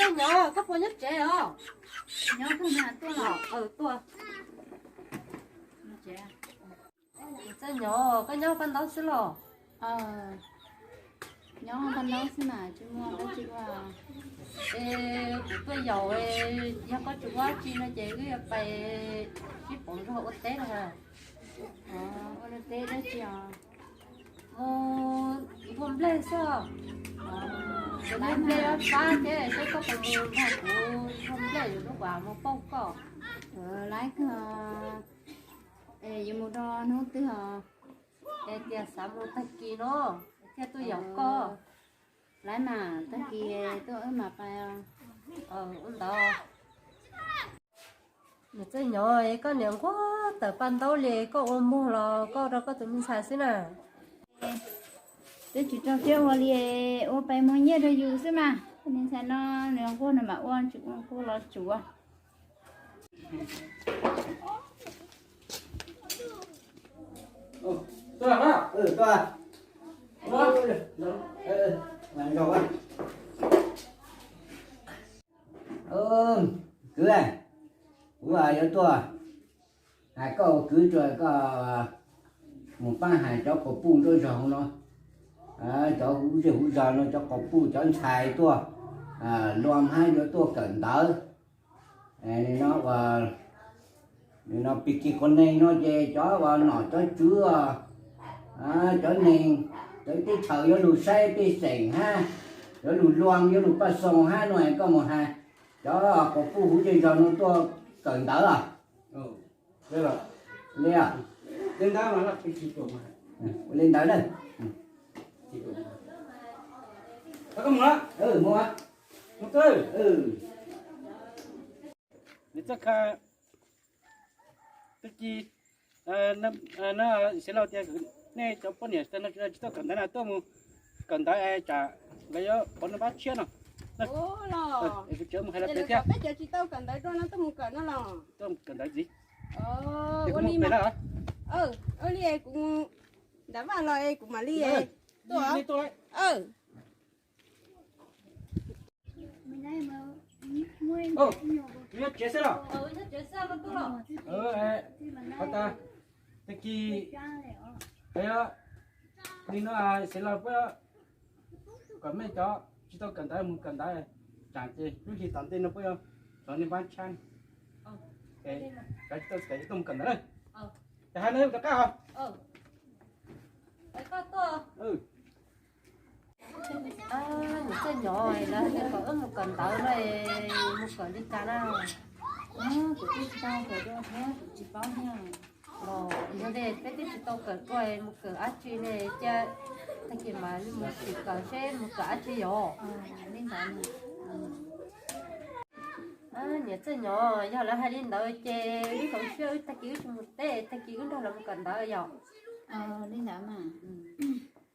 Txawj Nyob, koj puas nyob tsev os? Nyob tuaj na, tuaj los. Txawj Nyob, koj nyob paj ntaub xwb los? Nyob paj ntaub xwb mas tsis muaj dab tsi ua. Es kuv tuaj yaum, yog koj tsis ua dab tsi no ces wb yuav pais sib pauv zog ua teb no. Ua teb dab tsi os? Mus npua nplej xwb. Kuv niag nplej pab thiab, seb koj puas mus nrog kuv npua nplej, yuav lub kuv mus pauj koj. Laib kawg. Es yuav mus rau hnub twg os? Es tias xav mus tag kis no thiaj tuaj yaum koj. Laib mas, tag kis tuaj wb mam pais. Ua ntawd. Niam Txawj Nyob, koj niam nquag tawm paj ntaub li, koj ua muag los koj rau koj tus me ntxhais xwb na? Twb tsis rau siab ua li, ua pais muag nyiaj rau yus xwb mas. Tus me ntxhais no nws nquag nws mam ua, tsis ua nquag los tsuav. Kwv, kuv yuav tuaj hais koj ua kwv rau koj mus pab hais cov quas puj nruab zog no, cov huv zej huv zog no, cov quas puj cov ntxhais tuaj, luag hab yuav tuaj kawm ntawv. Nim no ua, nim no pig kig quas neeg no ces cov uas nom cov tswv, cov neeg, cov teb chaws yuav lug saib pej xeem hab, yuav lug luag, yuav lug paj xoo hab no, koj mus hais cov quas puj huv zej zog no tuaj kawm ntawv os. Li, ua li ntawd na. Nws txoj kha, tag kis, Xeev Laus tias nej cov poj niam tsis tau kawm ntawv na tuaj mus kawm ntawv es tsam lawv yuav pauv naj npab tshiab no. Kuv tseem mus hais lawv pem thiab. Peb cov tsis tau kawm ntawv tuaj no tuaj mus kawm no los? Tuaj mus kawm ntawv ntxiv. Ua li, ua li kuv nram vaj los kuv mam li tuaj. Nyob tsev xwb los? Tag kis, li no Xeev Laus puab kom mej cov tsis tau kawm ntawv mus kawm ntawv, tsam ces lub hli tom ntej no puab yuav pauv naj npab tshiab. Cov tsis tau kawm tuaj mus kawm ntawv na. Ces hais no rov qab os. Niam Txawj Nyob, lawv hais tias kom wb mus kawm ntawv no, mus kawm li cas na? Kuv twb tsis tau kawm dua thiab kuv tsis paub thiab. Los yog li peb twb tsis tau kawm dua, mus kawm dab tsi ne? Cia tag kis mam li mus xyuas kawm seb mus kawm dab tsi yom. Niam Txawj Nyob, yog lawv hais li ntawd ces wb hloov siab, wb tag kis wb tsis mus teb, tag kis wb nrog lawv mus kawm ntawv yom.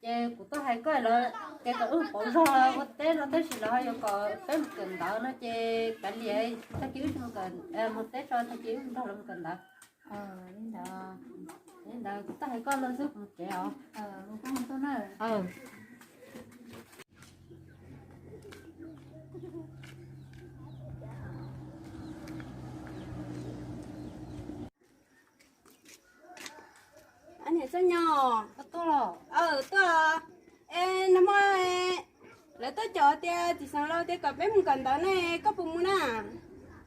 Ces kuv tuaj hais koj lawm, ces kom wb pauv zog ua teb no tab sis lawv ho yuav kom peb mus kawm ntawv no ces kav liam, tag kis wb tsis mus kawm, mus teb tso, tag kis wb nrog lawv mus kawm ntawv. Li ntawd kuv tuaj hais koj no xwb, kuv mus tsev os. Niam Txawj Nyob, tuaj, es nag hmo lawv tuaj caum tias txiv xeev laus tias kom peb mus kawm ntawv ne, koj puas mus na?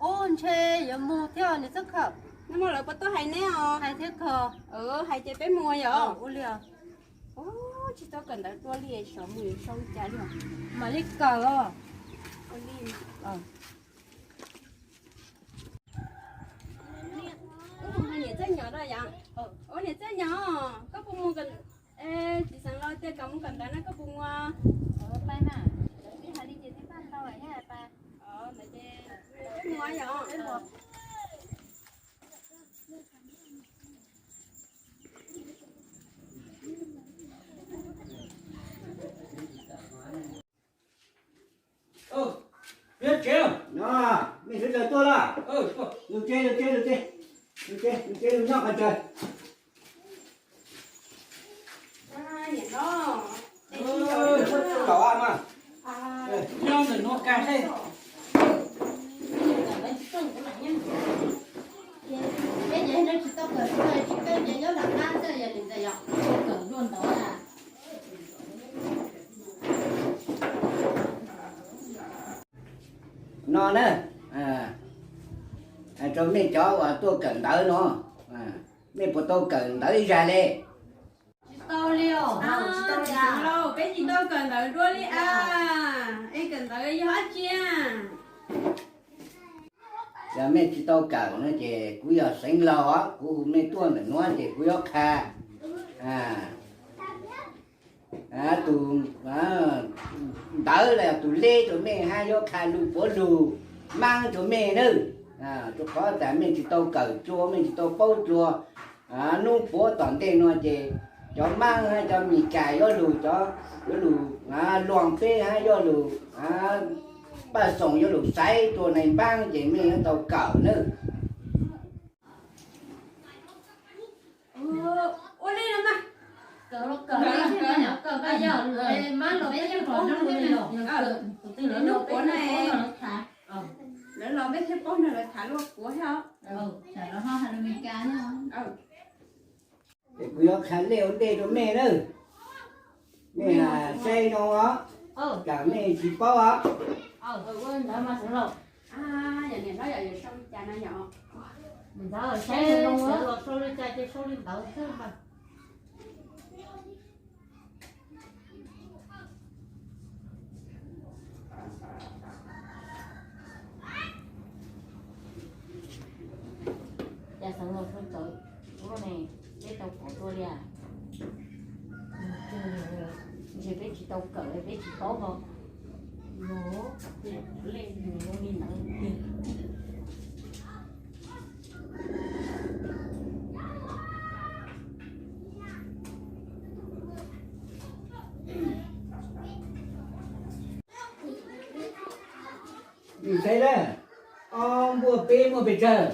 Ub, ntshe yuav mus thiab niam Txawj Khawm. Nag hmo lawv puas tuaj hais neb os? Hais thiab kawg. Hais ces peb mus yom. Ua li os. Tsis tau kawm ntawv dua li, xyov mus yuav sau li cas li. Mam li kawm os. Ua li. Niam Txawj Nyob, niam Txawj Nyob, koj puas mus, txiv xeev laus tias kom mus kawm ntawv no koj puas mus? Pab na, tij hais li ces tij pab tau thiab pab. Mus yom. Peb tsev, mej sawv daws tuaj lawm. Lug tsev, lug tsev, lug tsev, lug tsev, lug tsev, lug nyob qhov tsaws. Nyob ntawm nuav kag seb. No na, rau mej cov uas tuaj kawm ntawv no, mej puas tau kawm ntawv ib zag le? Tsis tau li os. Xeev Laus, peb tsis tau kawm ntawv dua li a. Es kawm ntawv yog dab tsi a? Yog mej tsis tau kawm no ces kuv yog Xeev Laus os, kuv hu mej tuaj ntawm nuav ces kuv yuav qha tus ntawv los yog tus leb rau mej hab yuav qha lug puav lug maab rau mej nawb. Rua qhov tas mej tsis tau kawm dlua, mej tsis tau paub dlua, nub puav tom ntej nuav ces cov maab hab cov Mis Kas yuav lug, cov yuav lug luas peb hab yuav lug paj xoom, yuav lug xaiv dlua nais npaab ces mej yuav tau kawm nawb. Ua li no mas. Kawm, kawm, kawm, kawm, kawm, kawm, mab los peb thiaj paub nrog lawv, lawv los peb thiaj paub nrog lawv tham. Lawv los peb thiaj paub nrog lawv tham luag puav thiab. Tsam lawv ho hais lus Mes Kas thiab. Es kuv yuav qha lej ua ntej rau mej nawb. Mej saib no os, tsam mej tsis paub os. Cas Xeev Laus txawv ua ne, peb tau pom dua li as? Ntshe peb tsis tau kawm li peb tsis paub ho. Lej nws zoo li ntawd tiag. Mej saib na, ob npuaj peb muaj pes tsawg?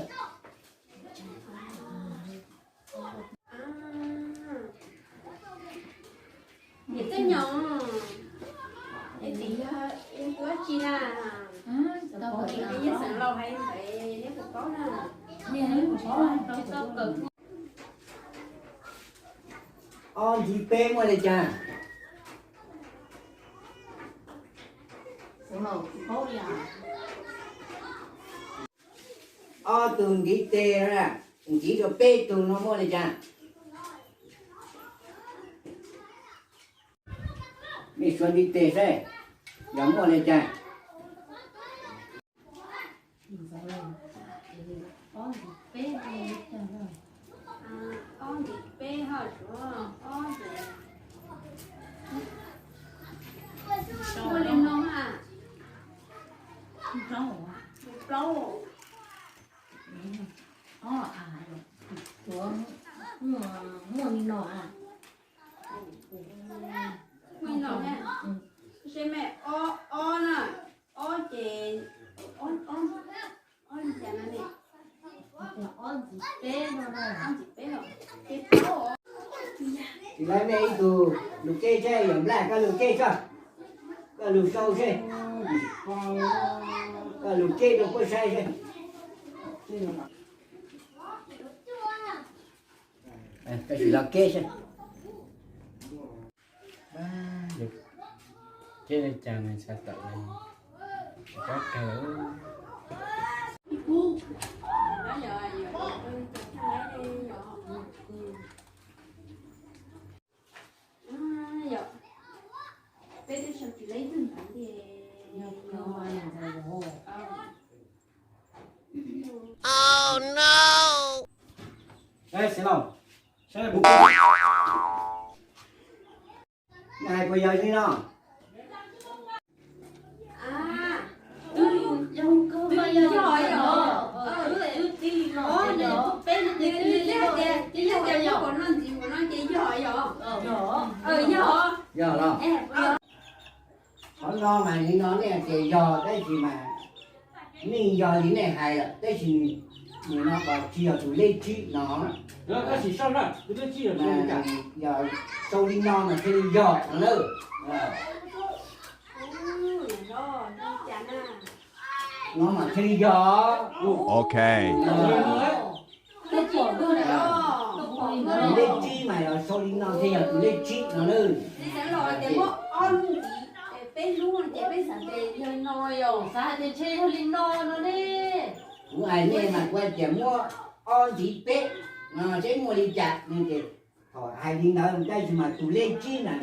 Niam tej nyom, es tim yog ua dab tsi na? Neb Xeev Laus hais ntawd neb puas paub na? Ob ntiv peb muaj li cas? Ob tug ntiv tes, ntiv rau peb tug no muaj li cas? Mej suav ntiv tes saib, yog muaj li cas? Ob ntiv peb ho, ob ntiv, muaj li no ha. Plaub, ob, muaj li no a. Muaj li no, seb mej, ob, ob na, ob ces, ob, ob li cas no ne? Ob ntiv peb no, ob ntiv peb os. Tsis laib mej ib tug lug keb saib, yog nplaj koj lug keb tso, koj lug sau seb, koj lug keb rau puab saib seb. Koj sim los keb seb. Keb li cas mas xav tawm li, kab kawg. Xeev Laus, saib, mej hais puas yog li no? Yog los? Qhov no mas li no nej hais tias yog, tab sis mas nej yog li nej hais lawm, tab sis nws no pom tsis yog tus lej tsib no. Yog sau li no mas thiaj li yog lawm. No mas thiaj li yog. Ok. Tus lej tsib mas yog sau li no thiaj yog tus lej tsib no na. Kuv hais nej mas kuv hais tias muab ob ntxiv peb no seb muaj li cas no ces thaum hais li ntawd tab sis mas tus lej tsib na,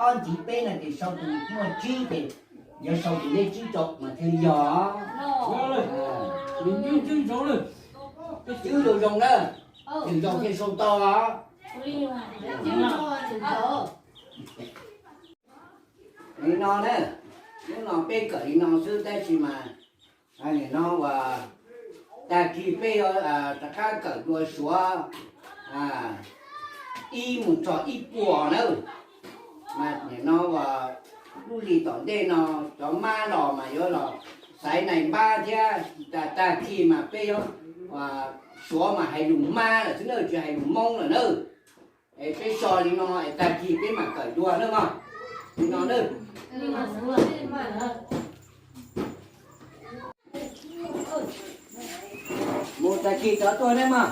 ob ntxiv peb no ces sau tus muaj tsib ces yuav sau tus lej tsib rau mas thiaj yog. Cwb zoo zoo na, tseem zoo thiaj sau tau. Li no na, hnub no peb kawm li no xwb tab sis mas nim no uas tag kis peb yuav rov qab kawm dua suav ib mus txog ib puas na. Mas nim no uas lub hlis tom ntej no cov mab los mas yuav los xaiv nais npab thiab, tag kis mas peb yuav suav mas hais lus mab lawm xwb na, tsis hais lus moob lawm na. Es peb so li no es tag kis peb mam kawm dua na mog. Li no na. Mus tag kis rov tuaj na mog.